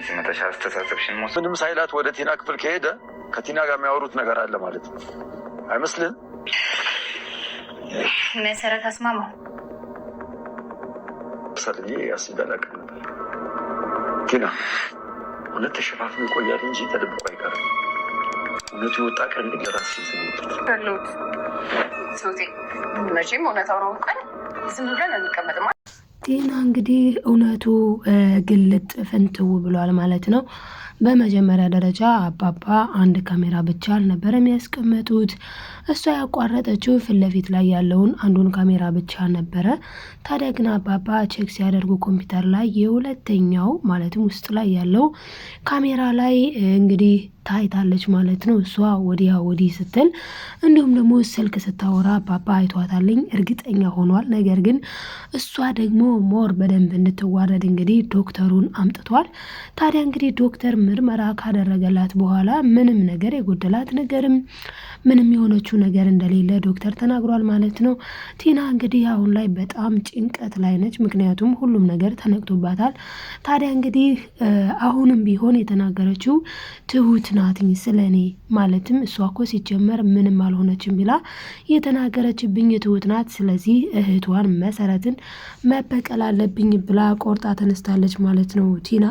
እዚህ መተሽ አስተሳሰብሽን መውሰድ ምንም ሳይላት ወደ ቲና ክፍል ከሄደ ከቲና ጋር የሚያወሩት ነገር አለ ማለት ነው። አይመስልህም? መሰረት አስማማው ሰልዬ አስቤ አላውቅም ነበር። ቲና እውነት ተሸፋፍኖ ይቆያል እንጂ ተደብቆ አይቀርም። እውነቱ የወጣ ቀን ግን ለራስሽ ያለሁት መቼም እውነታው ነው እንኳን ዝም ብለን አንቀመጥም። ቲና እንግዲህ እውነቱ ግልጥ ፍንትው ብሏል ማለት ነው። በመጀመሪያ ደረጃ አባባ አንድ ካሜራ ብቻ አልነበረም ያስቀመጡት። እሷ ያቋረጠችው ፊት ለፊት ላይ ያለውን አንዱን ካሜራ ብቻ ነበረ። ታዲያ ግን አባባ check ሲያደርጉ ኮምፒውተር ላይ የሁለተኛው ማለትም ውስጥ ላይ ያለው ካሜራ ላይ እንግዲህ ታይታለች ማለት ነው። እሷ ወዲያ ወዲህ ስትል እንዲሁም ደግሞ ስልክ ስታወራ አባባ አይቷታልኝ እርግጠኛ ሆኗል። ነገር ግን እሷ ደግሞ more በደንብ እንድትዋረድ እንግዲህ ዶክተሩን አምጥቷል። ታዲያ እንግዲህ ዶክተር ምርመራ ካደረገላት በኋላ ምንም ነገር የጎደላት ነገርም ምንም የሆነችው ነገር እንደሌለ ዶክተር ተናግሯል ማለት ነው። ቲና እንግዲህ አሁን ላይ በጣም ጭንቀት ላይ ነች። ምክንያቱም ሁሉም ነገር ተነቅቶባታል። ታዲያ እንግዲህ አሁንም ቢሆን የተናገረችው ትሁት ናትኝ ስለ እኔ ማለትም እሷ እኮ ሲጀመር ምንም አልሆነችም ብላ የተናገረችብኝ ትሁት ናት። ስለዚህ እህቷን መሰረትን መበቀል አለብኝ ብላ ቆርጣ ተነስታለች ማለት ነው ቲና።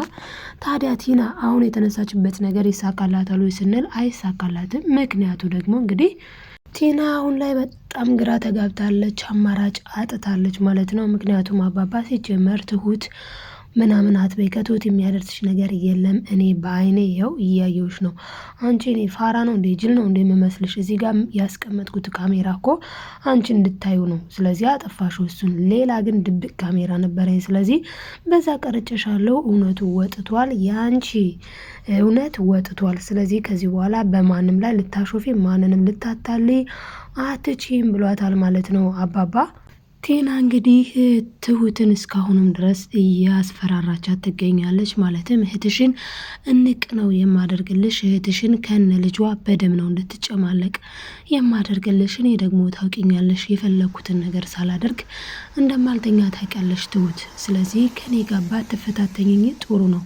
ታዲያ ቲና አሁን የተነሳችበት ነገር ይሳካላታል ወይ ስንል አይሳካላትም። ምክንያቱ ደግሞ እንግዲህ ቲና አሁን ላይ በጣም ግራ ተጋብታለች፣ አማራጭ አጥታለች ማለት ነው። ምክንያቱም አባባ ሲጀመር ትሁት ምናምን አትበይ፣ ከትሁት የሚያደርስሽ ነገር የለም። እኔ በአይኔ ይኸው እያየሁሽ ነው። አንቺ እኔ ፋራ ነው እንዴ ጅል ነው እንዴ የምመስልሽ? እዚህ ጋር ያስቀመጥኩት ካሜራ እኮ አንቺ እንድታዩ ነው። ስለዚህ አጠፋሽው እሱን። ሌላ ግን ድብቅ ካሜራ ነበረኝ። ስለዚህ በዛ ቀርጬሻለሁ። እውነቱ ወጥቷል፣ የአንቺ እውነት ወጥቷል። ስለዚህ ከዚህ በኋላ በማንም ላይ ልታሾፊ፣ ማንንም ልታታልይ አትችይም ብሏታል ማለት ነው አባባ። ቴና እንግዲህ ትሁትን እስካሁንም ድረስ እያስፈራራቻት ትገኛለች። ማለትም እህትሽን እንቅ ነው የማደርግልሽ፣ እህትሽን ከነ ልጇ በደም ነው እንድትጨማለቅ የማደርግልሽ። እኔ ደግሞ ታውቂኛለሽ፣ የፈለግኩትን ነገር ሳላደርግ እንደማልተኛ ታውቂያለሽ ትሁት። ስለዚህ ከኔ ጋር ባትፈታተኝኝ ጥሩ ነው።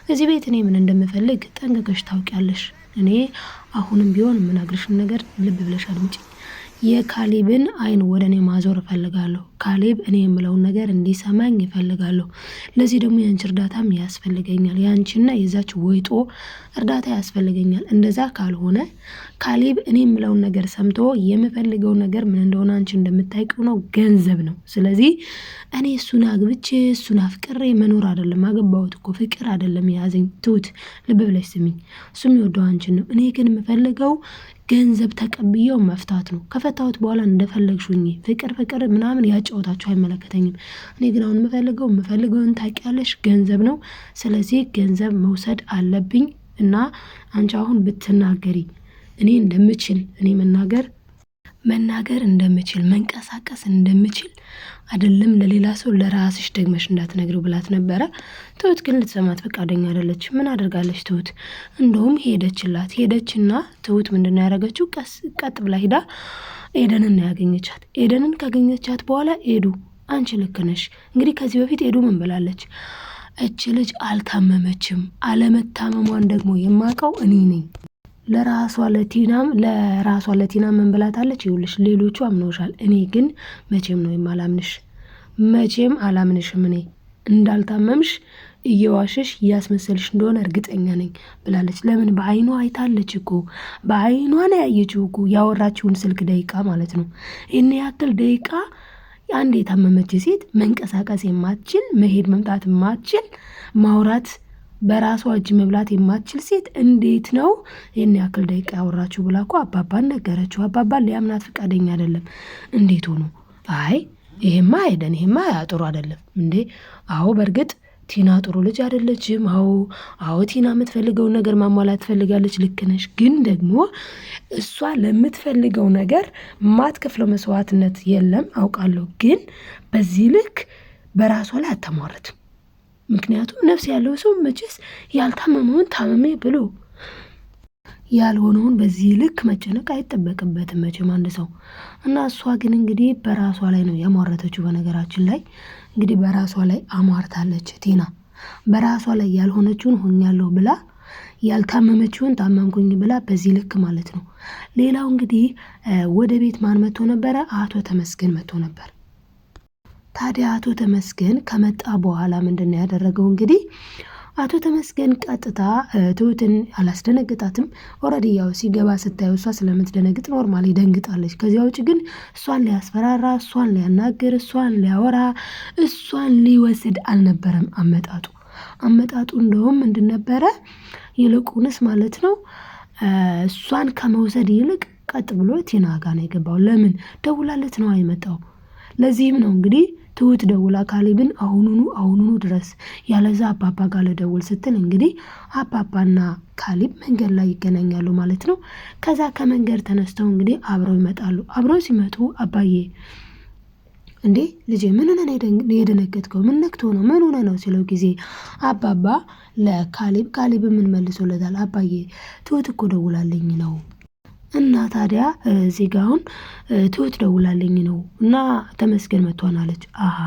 እዚህ ቤት እኔ ምን እንደምፈልግ ጠንቅቀሽ ታውቂያለሽ። እኔ አሁንም ቢሆን የምነግርሽን ነገር ልብ ብለሽ አድምጪ። የካሌብን አይን ወደ እኔ ማዞር እፈልጋለሁ። ካሌብ እኔ የምለውን ነገር እንዲሰማኝ እፈልጋለሁ። ለዚህ ደግሞ የአንቺ እርዳታም ያስፈልገኛል። የአንቺና የዛች ወይጦ እርዳታ ያስፈልገኛል። እንደዛ ካልሆነ ካሌብ እኔ የምለውን ነገር ሰምቶ የምፈልገው ነገር ምን እንደሆነ አንቺ እንደምታውቂው ነው፣ ገንዘብ ነው። ስለዚህ እኔ እሱን አግብቼ እሱን አፍቅሬ መኖር አይደለም። አገባሁት እኮ ፍቅር አይደለም የያዘኝ። ትሁት ልብ ብለሽ ስሚኝ፣ እሱ የሚወደው አንቺን ነው። እኔ ግን የምፈልገው ገንዘብ ተቀብየው መፍታት ነው። ከፈታሁት በኋላ እንደፈለግሽ ሁኚ። ፍቅር ፍቅር ምናምን ያጫወታችሁ አይመለከተኝም። እኔ ግን አሁን የምፈልገውን ታውቂያለሽ፣ ገንዘብ ነው። ስለዚህ ገንዘብ መውሰድ አለብኝ እና አንቺ አሁን ብትናገሪ እኔ እንደምችል እኔ መናገር እንደምችል መንቀሳቀስ እንደምችል አይደለም ለሌላ ሰው ለራስሽ ደግመሽ እንዳትነግሪው ብላት ነበረ። ትሁት ግን ልትሰማት ፈቃደኛ አይደለች። ምን አድርጋለች ትሁት? እንደውም ሄደችላት። ሄደችና ትሁት ምንድን ነው ያደረገችው? ቀጥ ብላ ሄዳ ኤደንን ነው ያገኘቻት። ኤደንን ካገኘቻት በኋላ ኤዱ አንቺ ልክ ነሽ። እንግዲህ ከዚህ በፊት ኤዱ ምን ብላለች? እች ልጅ አልታመመችም። አለመታመሟን ደግሞ የማውቀው እኔ ነኝ። ለራሷ ለቲናም ለራሷ ለቲና ምን ብላታለች? ይኸውልሽ ሌሎቹ አምነውሻል፣ እኔ ግን መቼም ነው የማላምንሽ፣ መቼም አላምንሽም። እኔ እንዳልታመምሽ እየዋሸሽ እያስመሰልሽ እንደሆነ እርግጠኛ ነኝ ብላለች። ለምን? በአይኗ አይታለች እኮ በአይኗ ነው ያየችው እኮ ያወራችውን ስልክ ደቂቃ ማለት ነው። ይህን ያክል ደቂቃ አንድ የታመመች ሴት መንቀሳቀስ የማትችል፣ መሄድ መምጣት የማትችል፣ ማውራት በራሷ እጅ መብላት የማትችል ሴት እንዴት ነው ይህን ያክል ደቂቃ ያወራችሁ ብላ እኮ አባባን ነገረችው። አባባን ሊያምናት ፈቃደኛ አይደለም። እንዴት ሆኖ? አይ ይሄማ አይደን፣ ይሄማ ጥሩ አይደለም እንዴ። አዎ በእርግጥ ቲና ጥሩ ልጅ አይደለችም። አዎ አዎ፣ ቲና የምትፈልገውን ነገር ማሟላት ትፈልጋለች። ልክ ነሽ። ግን ደግሞ እሷ ለምትፈልገው ነገር ማትከፍለው መስዋዕትነት የለም አውቃለሁ። ግን በዚህ ልክ በራሷ ላይ አታሟረትም። ምክንያቱም ነፍስ ያለው ሰው መቼስ ያልታመመውን ታመሜ ብሎ ያልሆነውን በዚህ ልክ መጨነቅ አይጠበቅበትም መቼም አንድ ሰው እና እሷ ግን እንግዲህ በራሷ ላይ ነው ያሟረተችው። በነገራችን ላይ እንግዲህ በራሷ ላይ አሟርታለች ቲና። በራሷ ላይ ያልሆነችውን ሆኛለሁ ብላ ያልታመመችውን ታመምኩኝ ብላ በዚህ ልክ ማለት ነው። ሌላው እንግዲህ ወደ ቤት ማን መጥቶ ነበረ? አቶ ተመስገን መጥቶ ነበር። ታዲያ አቶ ተመስገን ከመጣ በኋላ ምንድን ነው ያደረገው? እንግዲህ አቶ ተመስገን ቀጥታ ትሁትን አላስደነግጣትም። already ያው ሲገባ ስታየው እሷ ስለምትደነግጥ normally ደንግጣለች። ከዚያ ውጭ ግን እሷን ሊያስፈራራ፣ እሷን ሊያናግር፣ እሷን ሊያወራ፣ እሷን ሊወስድ አልነበረም አመጣጡ። አመጣጡ እንደውም ምንድን ነበረ? ይልቁንስ ማለት ነው እሷን ከመውሰድ ይልቅ ቀጥ ብሎ ቲና ጋ ነው የገባው። ለምን ደውላለት ነው አይመጣው። ለዚህም ነው እንግዲህ ትሁት ደውላ ካሌብን አሁኑኑ አሁኑኑ ድረስ ያለዛ አባባ ጋር ልደውል ስትል እንግዲህ አባባና ካሌብ መንገድ ላይ ይገናኛሉ ማለት ነው። ከዛ ከመንገድ ተነስተው እንግዲህ አብረው ይመጣሉ። አብረው ሲመጡ አባዬ እንዴ ልጄ ምን ሆነህ ነው የደነገጥከው? ምን ነክቶ ነው? ምን ሆነ ነው ሲለው ጊዜ አባባ ለካሌብ ካሌብ ምን መልሶለታል? አባዬ ትሁት እኮ ደውላልኝ ነው እና ታዲያ እዚህ ጋ አሁን ትሁት ደውላልኝ ነው እና ተመስገን መጥቷን አለች። አሀ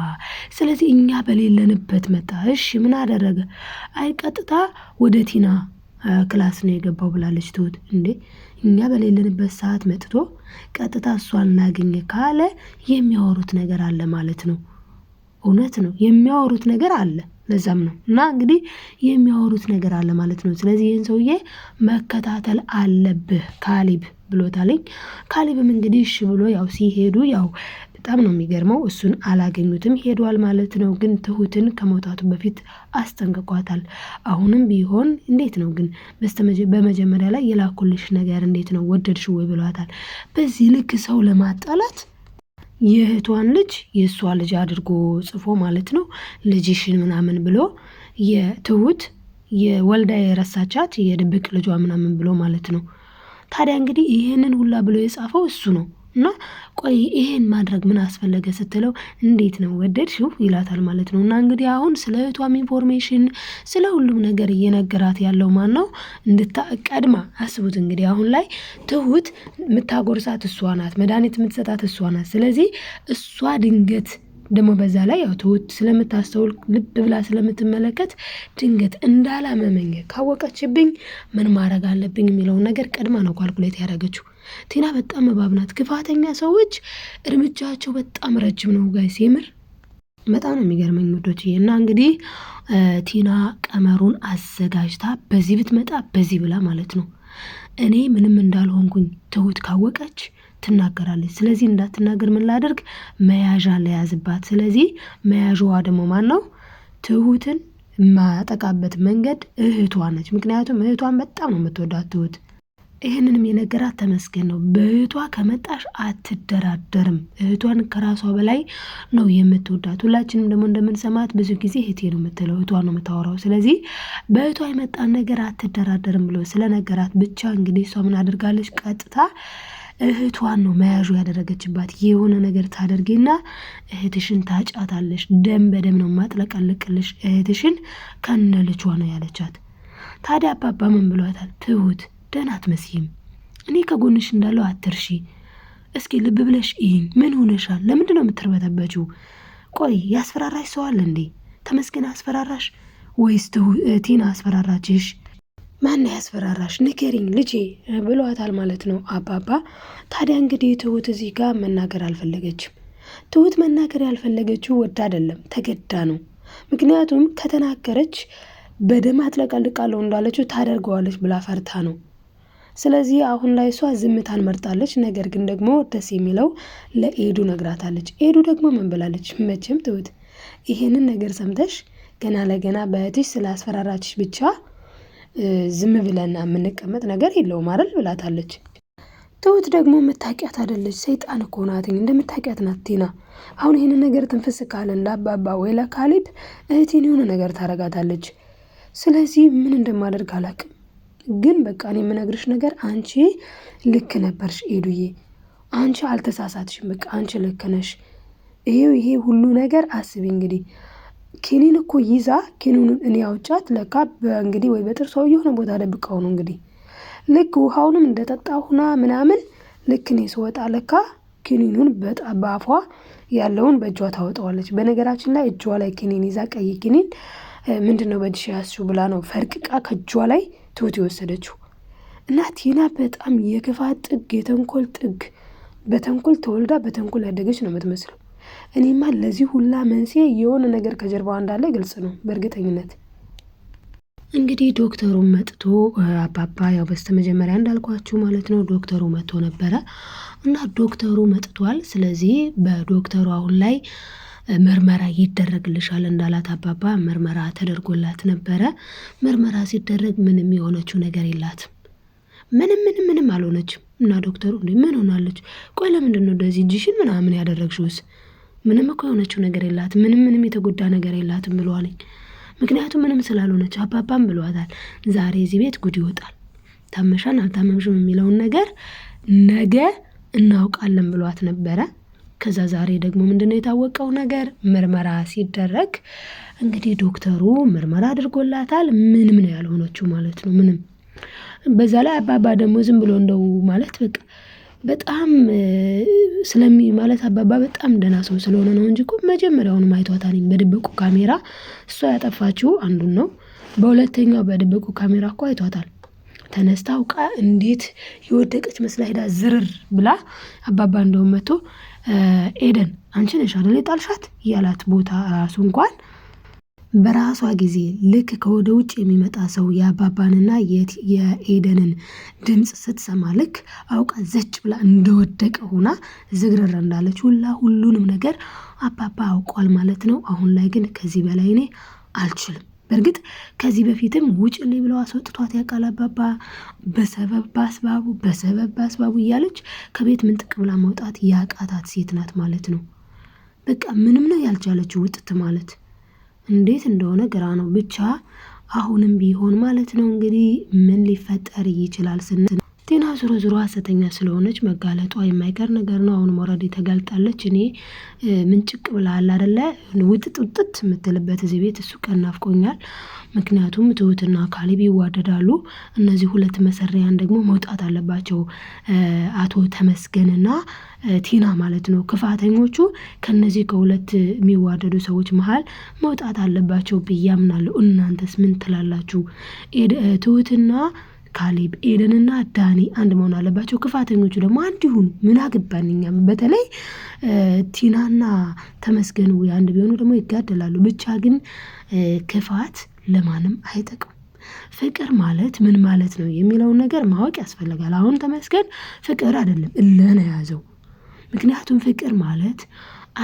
ስለዚህ እኛ በሌለንበት መጣ። እሺ ምን አደረገ? አይ ቀጥታ ወደ ቲና class ነው የገባው ብላለች ትሁት። እንዴ እኛ በሌለንበት ሰዓት መጥቶ ቀጥታ እሷን እናገኘ ካለ የሚያወሩት ነገር አለ ማለት ነው። እውነት ነው የሚያወሩት ነገር አለ። ለዛም ነው እና እንግዲህ የሚያወሩት ነገር አለ ማለት ነው። ስለዚህ ይህን ሰውዬ መከታተል አለብህ ካሊብ ብሎታለኝ። ካሊብም እንግዲህ እሺ ብሎ ያው ሲሄዱ ያው በጣም ነው የሚገርመው። እሱን አላገኙትም ሄዷል ማለት ነው። ግን ትሁትን ከመውጣቱ በፊት አስጠንቅቋታል። አሁንም ቢሆን እንዴት ነው ግን በመጀመሪያ ላይ የላኩልሽ ነገር እንዴት ነው ወደድሽ ወይ ብሏታል። በዚህ ልክ ሰው ለማጣላት የእህቷን ልጅ የእሷ ልጅ አድርጎ ጽፎ ማለት ነው ልጅሽን ምናምን ብሎ የትሁት የወልዳ የረሳቻት የድብቅ ልጇ ምናምን ብሎ ማለት ነው። ታዲያ እንግዲህ ይህንን ሁላ ብሎ የጻፈው እሱ ነው። እና ቆይ ይሄን ማድረግ ምን አስፈለገ ስትለው እንዴት ነው ወደድሽው ይላታል ማለት ነው። እና እንግዲህ አሁን ስለ እህቷም information ስለ ሁሉም ነገር እየነገራት ያለው ማን ነው? እንድታቀድማ አስቡት እንግዲህ አሁን ላይ ትሁት የምታጎርሳት እሷ ናት፣ መድኃኒት የምትሰጣት እሷ ናት። ስለዚህ እሷ ድንገት ደግሞ በዛ ላይ ያው ትሁት ስለምታስተውል ልብ ብላ ስለምትመለከት ድንገት እንዳላመመኝ ካወቀችብኝ ምን ማድረግ አለብኝ የሚለውን ነገር ቀድማ ነው calculate ያደረገችው። ቲና በጣም እባብ ናት። ክፋተኛ ሰዎች እርምጃቸው በጣም ረጅም ነው guys፣ የምር በጣም ነው የሚገርመኝ ውዶችዬ። እና እንግዲህ ቲና ቀመሩን አዘጋጅታ በዚህ ብትመጣ በዚህ ብላ ማለት ነው እኔ ምንም እንዳልሆንኩኝ ትሁት ካወቀች ትናገራለች። ስለዚህ እንዳትናገር ምን ላደርግ መያዣ ለያዝባት። ስለዚህ መያዣዋ ደግሞ ማን ነው? ትሁትን የማጠቃበት መንገድ እህቷ ነች። ምክንያቱም እህቷን በጣም ነው የምትወዳት ትሁት። ይህንንም የነገራት ተመስገን ነው። በእህቷ ከመጣሽ አትደራደርም። እህቷን ከራሷ በላይ ነው የምትወዳት። ሁላችንም ደግሞ እንደምንሰማት ብዙ ጊዜ እህቴ ነው የምትለው፣ እህቷ ነው የምታወራው። ስለዚህ በእህቷ የመጣን ነገር አትደራደርም ብሎ ስለነገራት ብቻ እንግዲህ እሷ ምን አድርጋለች? ቀጥታ እህቷን ነው መያዡ ያደረገችባት። የሆነ ነገር ታደርጊና እህትሽን ታጫታለሽ፣ ደም በደም ነው ማጥለቀልቅልሽ፣ እህትሽን ከነ ልጇ ነው ያለቻት። ታዲያ አባባ ምን ብሏታል? ትሁት ደህና አትመስይም፣ እኔ ከጎንሽ እንዳለው አትርሺ። እስኪ ልብ ብለሽ እይኝ፣ ምን ሆነሻል? ለምንድን ነው የምትርበተበችው? ቆይ ያስፈራራሽ ሰው አለ እንዴ? ተመስገን አስፈራራሽ ወይስ ቲና አስፈራራችሽ? ማን ያስፈራራሽ? ንገሪኝ ልጄ ብሏታል ማለት ነው አባባ። ታዲያ እንግዲህ ትሁት እዚህ ጋር መናገር አልፈለገችም። ትሁት መናገር ያልፈለገችው ወዳ አይደለም ተገዳ ነው። ምክንያቱም ከተናገረች በደም አጥለቀልቃለሁ እንዳለችው ታደርገዋለች ብላ ፈርታ ነው። ስለዚህ አሁን ላይ እሷ ዝምታን መርጣለች። ነገር ግን ደግሞ ደስ የሚለው ለኤዱ ነግራታለች። ኤዱ ደግሞ ምን ብላለች? መቼም ትሁት ይሄንን ነገር ሰምተሽ ገና ለገና በእህትሽ ስላስፈራራችሽ ብቻ ዝም ብለና የምንቀመጥ ነገር የለውም አይደል ብላታለች። ትሁት ደግሞ የምታውቂያት አይደለች፣ ሰይጣን እኮ ናት። እንደምታውቂያት ናት ቲና። አሁን ይህንን ነገር ትንፍስ ካለ ለአባባ ወይ ለካሊብ እህቴን የሆነ ነገር ታረጋታለች። ስለዚህ ምን እንደማደርግ አላውቅም፣ ግን በቃ እኔ የምነግርሽ ነገር አንቺ ልክ ነበርሽ ኤዱዬ፣ አንቺ አልተሳሳትሽም። በቃ አንቺ ልክ ነሽ። ይሄው ይሄ ሁሉ ነገር አስቢ እንግዲህ ኪኒን እኮ ይዛ ኪኒኑን እኔ አውጫት ለካ እንግዲህ ወይ በጥርሷ የሆነ ቦታ ደብቀው ነው እንግዲህ ልክ ውሃውንም እንደጠጣ ሁና ምናምን ልክ እኔ ስወጣ ለካ ኪኒኑን በአፏ ያለውን በእጇ ታወጣዋለች። በነገራችን ላይ እጇ ላይ ኪኒን ይዛ ቀይ ኪኒን ምንድን ነው በእጅሽ ያዝሽው ብላ ነው ፈርቅቃ ከእጇ ላይ ትሁት የወሰደችው። እና ቲና በጣም የክፋት ጥግ፣ የተንኮል ጥግ፣ በተንኮል ተወልዳ በተንኮል ያደገች ነው የምትመስለው። እኔማ ለዚህ ሁላ መንስኤ የሆነ ነገር ከጀርባዋ እንዳለ ግልጽ ነው በእርግጠኝነት። እንግዲህ ዶክተሩ መጥቶ አባባ ያው በስተመጀመሪያ እንዳልኳችሁ ማለት ነው ዶክተሩ መጥቶ ነበረ እና ዶክተሩ መጥቷል። ስለዚህ በዶክተሩ አሁን ላይ ምርመራ ይደረግልሻል እንዳላት አባባ ምርመራ ተደርጎላት ነበረ። ምርመራ ሲደረግ ምንም የሆነችው ነገር የላትም። ምንም ምንም ምንም አልሆነችም። እና ዶክተሩ እንዴ ምን ሆናለች? ቆይ ለምንድን ነው እንደዚህ እጅሽን ምናምን ያደረግሽውስ? ምንም እኮ የሆነችው ነገር የላትም። ምንም ምንም የተጎዳ ነገር የላትም ብለዋለኝ። ምክንያቱም ምንም ስላልሆነች አባባም ብሏታል። ዛሬ እዚህ ቤት ጉድ ይወጣል፣ ታመሻን አልታመምሽም የሚለውን ነገር ነገ እናውቃለን ብሏት ነበረ። ከዛ ዛሬ ደግሞ ምንድነው የታወቀው ነገር ምርመራ ሲደረግ እንግዲህ ዶክተሩ ምርመራ አድርጎላታል። ምንም ነው ያልሆነችው ማለት ነው። ምንም በዛ ላይ አባባ ደግሞ ዝም ብሎ እንደው ማለት በቃ በጣም ስለሚ ማለት አባባ በጣም ደህና ሰው ስለሆነ ነው እንጂ እኮ መጀመሪያውንም አይቷታል። በድብቁ ካሜራ እሷ ያጠፋችው አንዱን ነው። በሁለተኛው በድብቁ ካሜራ እኮ አይቷታል። ተነስታ አውቃ እንዴት የወደቀች መስላ ሄዳ ዝርር ብላ አባባ እንደውም መቶ ኤደን አንቺ ነሽ አይደል የጣልሻት እያላት ቦታ ራሱ እንኳን በራሷ ጊዜ ልክ ከወደ ውጭ የሚመጣ ሰው የአባባንና የኤደንን ድምፅ ስትሰማ ልክ አውቃ ዘጭ ብላ እንደወደቀ ሆና ዝግረር እንዳለች ሁላ ሁሉንም ነገር አባባ አውቋል ማለት ነው። አሁን ላይ ግን ከዚህ በላይ እኔ አልችልም። በእርግጥ ከዚህ በፊትም ውጭልኝ ብለው አስወጥቷት ያውቃል አባባ። በሰበብ በአስባቡ በሰበብ በአስባቡ እያለች ከቤት ምንጥቅ ብላ መውጣት ያቃታት ሴት ናት ማለት ነው። በቃ ምንም ነው ያልቻለችው ውጥት ማለት እንዴት እንደሆነ ግራ ነው። ብቻ አሁንም ቢሆን ማለት ነው እንግዲህ ምን ሊፈጠር ይችላል ስንል ቲና ዞሮ ዞሮ ሐሰተኛ ስለሆነች መጋለጧ የማይቀር ነገር ነው። አሁንም already ተጋልጣለች። እኔ ምንጭቅ ብላል አደለ ውጥጥ ውጥት የምትልበት እዚህ ቤት እሱ ቀን ናፍቆኛል። ምክንያቱም ትሁትና ካሌብ ይዋደዳሉ። እነዚህ ሁለት መሰሪያን ደግሞ መውጣት አለባቸው፣ አቶ ተመስገንና ቲና ማለት ነው። ክፋተኞቹ ከነዚህ ከሁለት የሚዋደዱ ሰዎች መሀል መውጣት አለባቸው ብዬ አምናለሁ። እናንተስ ምን ትላላችሁ? ትሁትና ካሌብ ኤደንና ዳኒ አንድ መሆን አለባቸው። ክፋተኞቹ ደግሞ አንድ ይሁኑ። ምን አገባን እኛ። በተለይ ቲናና ተመስገን አንድ ቢሆኑ ደግሞ ይጋደላሉ። ብቻ ግን ክፋት ለማንም አይጠቅም። ፍቅር ማለት ምን ማለት ነው የሚለውን ነገር ማወቅ ያስፈልጋል። አሁን ተመስገን ፍቅር አይደለም እልህ ነው የያዘው። ምክንያቱም ፍቅር ማለት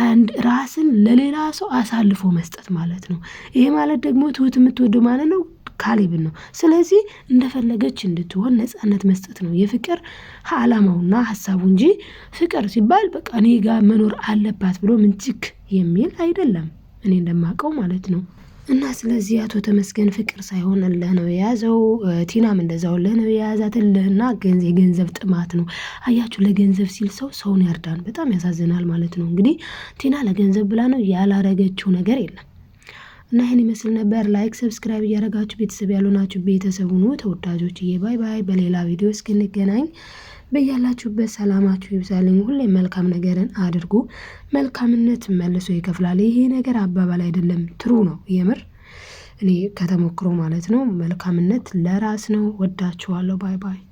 አንድ ራስን ለሌላ ሰው አሳልፎ መስጠት ማለት ነው። ይሄ ማለት ደግሞ ትሁት የምትወደው ማለት ነው ካሌብን ነው። ስለዚህ እንደፈለገች እንድትሆን ነፃነት መስጠት ነው የፍቅር አላማውና ሀሳቡ እንጂ ፍቅር ሲባል በቃ እኔ ጋር መኖር አለባት ብሎ ምንጭክ የሚል አይደለም፣ እኔ እንደማውቀው ማለት ነው። እና ስለዚህ አቶ ተመስገን ፍቅር ሳይሆን እልህ ነው የያዘው። ቲናም እንደዛው እልህ ነው የያዛት። እልህና የገንዘብ ጥማት ነው። አያችሁ፣ ለገንዘብ ሲል ሰው ሰውን ያርዳን። በጣም ያሳዝናል ማለት ነው። እንግዲህ ቲና ለገንዘብ ብላ ነው ያላረገችው ነገር የለም። እና ይህን ይመስል ነበር። like subscribe እያደረጋችሁ ቤተሰብ ያልሆናችሁ ቤተሰብ ሁኑ። ተወዳጆች bye bye። በሌላ ቪዲዮ እስክንገናኝ በያላችሁበት ሰላማችሁ ይብዛልኝ። ሁሌም መልካም ነገርን አድርጉ። መልካምነት መልሶ ይከፍላል። ይሄ ነገር አባባል አይደለም፣ true ነው የምር እኔ ከተሞክሮ ማለት ነው። መልካምነት ለራስ ነው። ወዳችኋለሁ። bye bye።